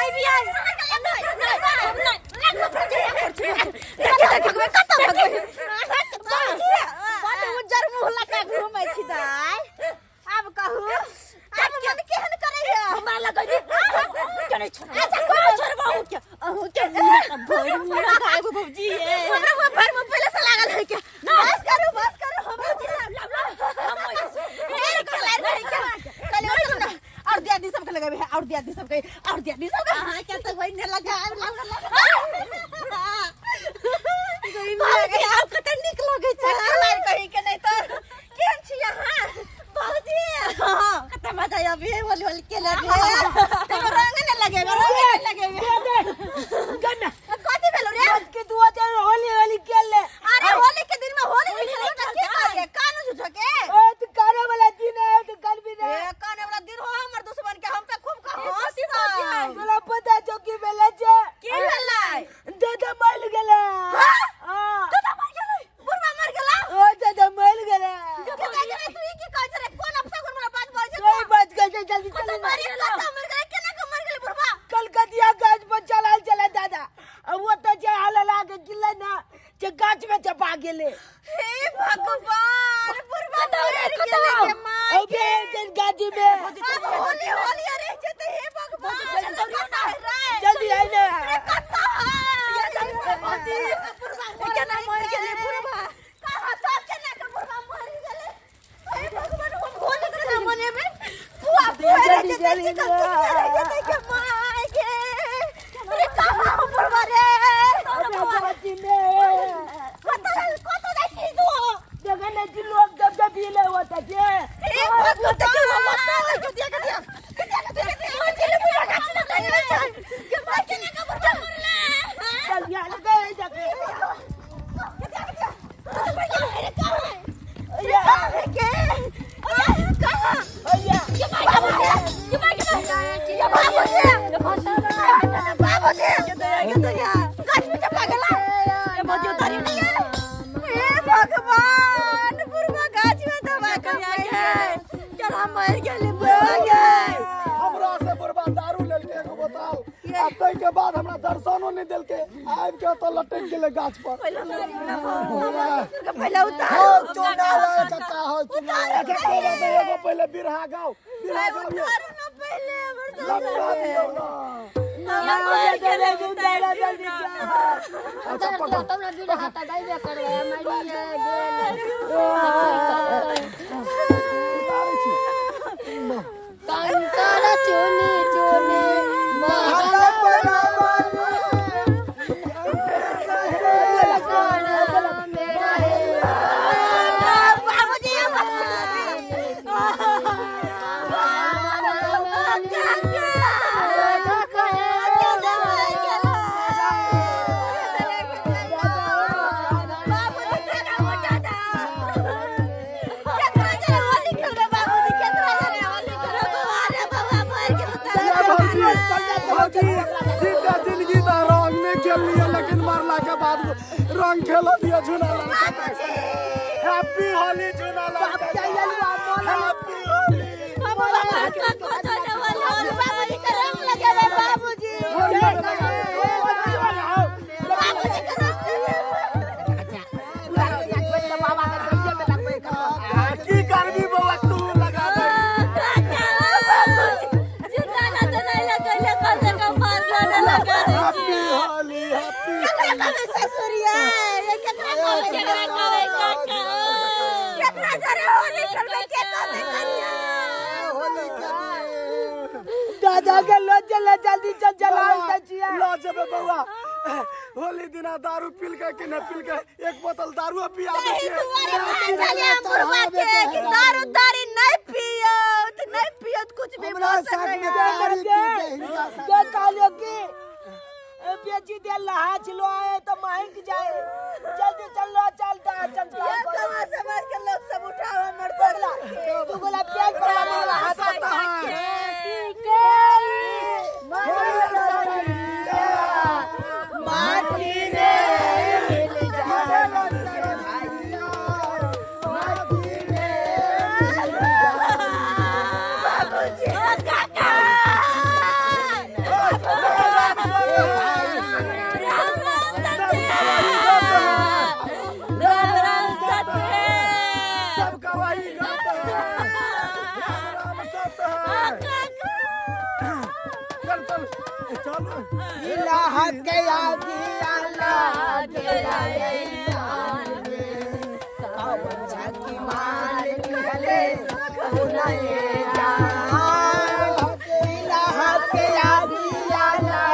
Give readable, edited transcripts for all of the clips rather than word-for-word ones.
आई भी आई नहीं कत भगबै बड उज्जर मुंह लगा घुमै छी दाइ। आब कहू आब मन केहन करैया हमरा लगै जे के नहीं छोड़। अच्छा कोन छोड़बा अहूँ के अहूँ के भरि मुंह लगाबो भौजी हमरा भरि मुंह पहिले से लागल है के। बस करू बस करू हम भौजी लाव लाव हम और दियादी सबके लगाबे है और दियादी सबके और दियादी सबके। हां के त वही ने लगा लाव लाव गई आप कते नीक लगै छै खलार कहि के नहीं त केहन छी अहाँ भौजी। हां कते मजा आबे होली होली के लगे ते रंग ने लगेबे रंग ने लगेबे गन्ना कथि भेलो रे के दुआ दे होली होली खेल ले। अरे होली के दिन में होली नहीं खेले त के करे कान झूठ के ओ त करे वाला दिन है त कल भी ना ए काने वाला दिन हो हमर दुश्मन के हम त खूब हंसी तोरा पता छौ की भेलै छै की भेलै दादा मर गेलै। हां दादा मर गेलै बुढ़वा मर गेला ओ दादा मर गेलै। के गेलै तू ई की कहै छै रे कोन अपशगुन वाला बात बोलै छै कोई बात कहै छै जल्दी चल मर गेलै मर गेलै केना के मर गेलै बुढ़वा। कलकतिया गाछ पर चलल चले दादा अब वो त जे हाल लागे गिलै ना जे गाछ में चपा गेलै। हे भगवान बुढ़वा मर गेलै के मां अबे गाछ में होली होली अरे जते हे भगवान जल्दी आई ना कत्ता भौजी केना मर गेलै बुढ़वा कहां सब केना के बुढ़वा मर गेलै। हे भगवान हम होली केना मनेबै बुआ जल्दी जल्दी जते के माय के अरे कहां हम बुढ़वा रे गाछी में कत कत जाइ छी तू देखै नै छी लोग जब जब पीले होता छै। हे भगवान के दिया के दिया मर गेलै बुढ़वा गाछ लग गेलै छै के मर गेलै के बुढ़वा मरलै। चल यार गए जाके हमरा से बुढ़वा दारू लेलके एगो बोतल आ तै के बाद हमरा दर्शनो नहीं देलके आबि के तो लटक गेलै गाछ पर। पहिले उतारू चुना लाल काका हो चुना एगो पहिले बिरहा गाओ बिरहा गाओ उतारू ना पहिले लटका दियौ ना अच्छा पकड़ तब ना बिरहा त गाइबे करबै मरिए गेल उतारै छी कंकर चुनी चुनी जिंदगी तो रंग नहीं खेल लिया लेकिन मरला के बाद रंग खेल दिया झूला हैप्पी होली झूला हैप्पी होली बाबूजी की करबी बौआ तू लगा दे हैप्पी होली हैप्पी ससुरिया ये केकरा कहबै काका केकरा जरे होली खेलबै के कहबै कनिया होली के दिन दादा के लो चल जल्दी चल जलाल त छिया लो जेबे बौआ होली दिना दारू पील के कि नहीं पील के एक बोतल दारू पिया दे के कि दारू दारी नहीं पियो तो नहीं पियो तो कुछ भी बोल सकै के कहलियो कि बेची दे लहा छिलो आए तो महंग जाए जल्दी चल लो चल दा चल ये कमा समाज के लोग सब उठाओ हमर पगला तू गोला प्याज पर वाला हाथ माटी रे मिल जा बाबूजी काका। चल चल चल इलाह के आगी आला गेला कौन झाकी माल निकले उनाए जान इलाह के आगी आला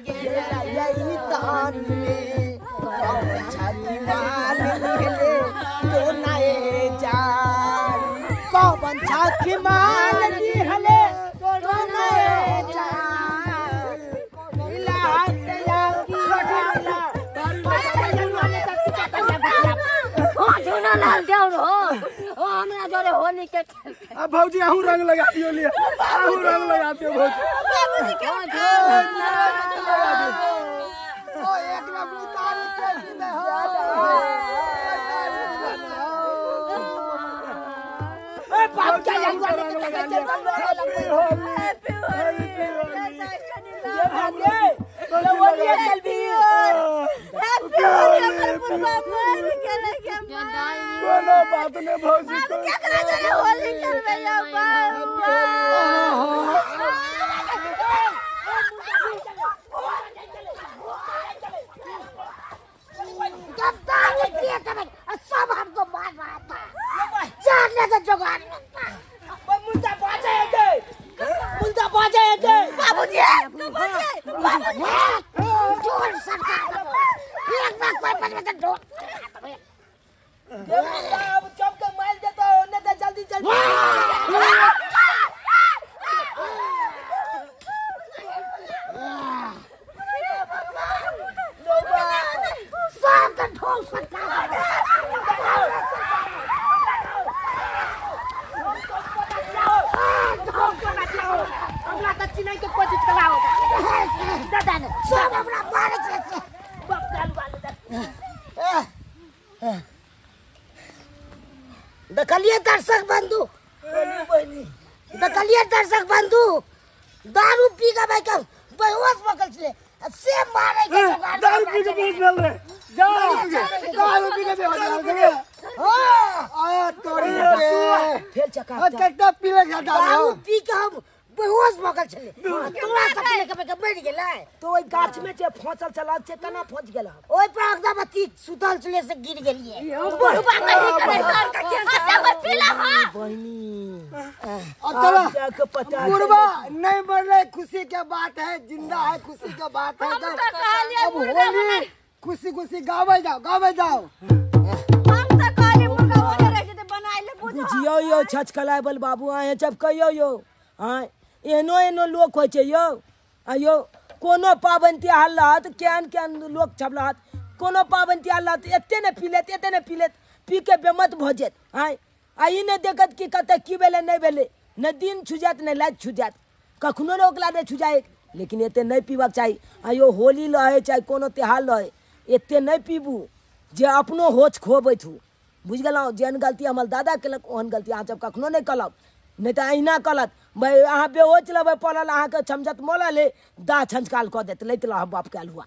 गेला यही तान में कौन झाकी माल निकले उनाए जान कौन झाकी माल निकले उनाए जान इलाह के आगी आला झूना लाल देव हो ओ हमरा जोरे होली के अब भौजी आहू रंग लगा दियो लिए आहू रंग लगा दियो भौजी बाबूजी के ओ एक नंबर तारी पेटी में हो ए बाप क्या यार ने के चल हैप्पी होली ये भागे ये होली चल भी हैप्पी होली हमर बुढ़वा मर गेलै के कोनो बात नहीं भौजी अब केकरा जरे होली खेलबै यौ बाबू। गद्दारी किए थे सब हमको मार रहा था जानने से जुगाड़ मुंडा बाजे है मुंडा बाजे है बाबूजी बाबूजी ढोल सरकार एक बार कोई बच बच ढोल अब चौक के मार देता हो नहीं तो जल्दी जल्दी सब का ढोल सरकार हमरा त चिनै के कोशिश कला होता दादा ने सब हमरा मारे छे बाप काल वाले देखलिए दर्शक बंधु देखलिए दर्शक बंधु दारू पी के भाई के बेहोश भऽ छले से मारे के दारू पी के बेहोश भेल रे जा दारू पी के बेहोश भेल रे हां आ तोरी रे फेल चका कत्ता पी ले जा दारू पी के हम बेहोश भऽ छले तोरा सब लेके के मरि गेलै तो ओइ गाछ में जे फंसल चला छै केना फंस गेल ओइ पर एकदम अथी सुतल छले से गिर गेलिए बुढ़वा कहीं करे सर का के पीला हां बहिनी अब चलो जाके पता बुढ़वा नहीं मर रहे खुशी के बात है जिंदा है खुशी के बात है हम तो कहलिए अब होली खुशी खुशी गावे जाओ गावे जाओ हम तो कहलिए मुर्गा ओने रह जेते बनाइले बुझो बुझियो यो छचकलाय बल बाबू आए जब कहियो यो आए एहनो एहनो लोक होइ छै यौ आयो कोनो पाबनि तिहार रहत केहन केहन लोक सब रहत कोनो पाबनि तिहार रहत एते ने पी लेत एते ने पी लेत पी के बेमत भऽ जायत आँय आ ई नहि देखत कि कतऽ की भेलै नहि भेलै नहि दिन छुजात नहि राति छुजात कखनो ने ओकरा नहि छुजाय लेकिन एते नहि पीबाक चाही आयो होली रहै चाहे कोनो त्योहार रहै एते नहि पीबू जे अपनो होश खोबैत हू बुझि गेलहुँ जेहन गलती हमर दादा केलक ओहन गलती अहाँ सब कखनो नहि कलब नहीं तो अहिना कलत भाई अहाँ बेहोश लेबै पड़ल अहाँके छमझत मरल है दाह छंचकाल कऽ देत लैत लह बाप के अलुआ।